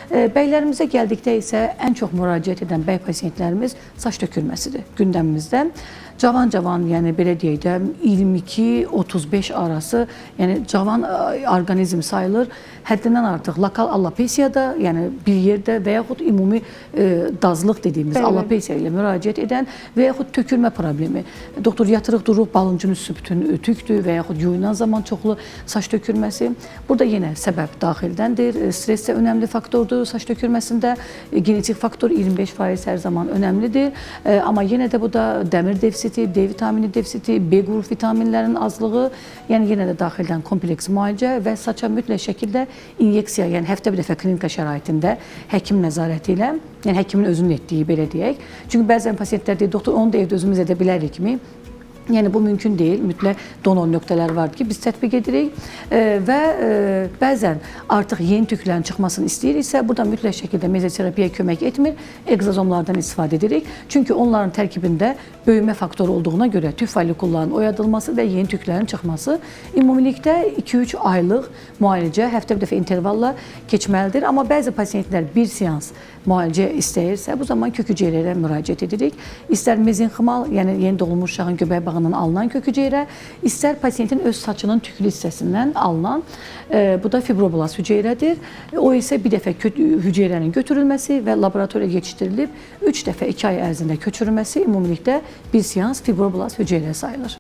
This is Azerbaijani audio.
Bəylərimizə gəldikdə isə ən çox müraciət edən bəy pasientlərimiz saç tökülməsidir gündəmimizdə. Cavan-cavan, yəni belə deyək də 22-35 arası, yəni cavan orqanizm sayılır. Həddindən artıq lokal alopesiyada, yəni bir yerdə və yaxud ümumi dazlıq dediyimiz alopesiya ilə müraciət edən və yaxud tökülmə problemi. Doktor yatırıq duruq, balıncın üstü bütün tükdür və yaxud yuyunan zaman çoxlu saç tökülməsi. Burada yenə səbəb daxildəndir. Stres də önəmli faktordur saç tökülməsində. Genetik faktor 25% hər zaman önəmlidir. Amma yenə də bu da dəmir defisiti, D vitamini defisiti, B qrup vitaminlərinin azlığı, yəni yenə də daxildən kompleks müalicə və saça mütləq şəkildə inyeksiya, yəni həftə bir dəfə klinika şəraitində həkim nəzarəti ilə, yəni həkimin özünün etdiyi belə deyək. Çünki bəzən pasientlər deyir, doktor onu da evdə özümüz edə bilərikmi? Yəni bu mümkün deyil. Mütləq donor nöqtələr var ki, biz tətbiq edirik və bəzən artıq yeni tüklərin çıxmasını istəyiriksə, burada mütləq şəkildə mezoterapiya kömək etmir. Egzozomlardan istifadə edirik. Çünki onların tərkibində böyümə faktoru olduğuna görə tük follikullarının oyadılması və yeni tüklərin çıxması ümumilikdə 2-3 aylıq müalicə həftə bir dəfə intervalla keçməlidir. Amma bəzi pasientlər bir seans müalicə istəyirsə, bu zaman kök hüceyrələrə müraciət edirik. İstər mezenximal, yəni yeni doğulmuş uşağın göbək bağından alınan kök hüceyrə, istər pasientin öz saçının tüklü hissəsindən alınan, bu da fibroblast hüceyrədir. O isə bir dəfə hüceyrənin götürülməsi və laboratoriyaya yetişdirilib 3 dəfə 2 ay ərzində köçürülməsi ümumilikdə bir seans fibroblast hüceyrə sayılır.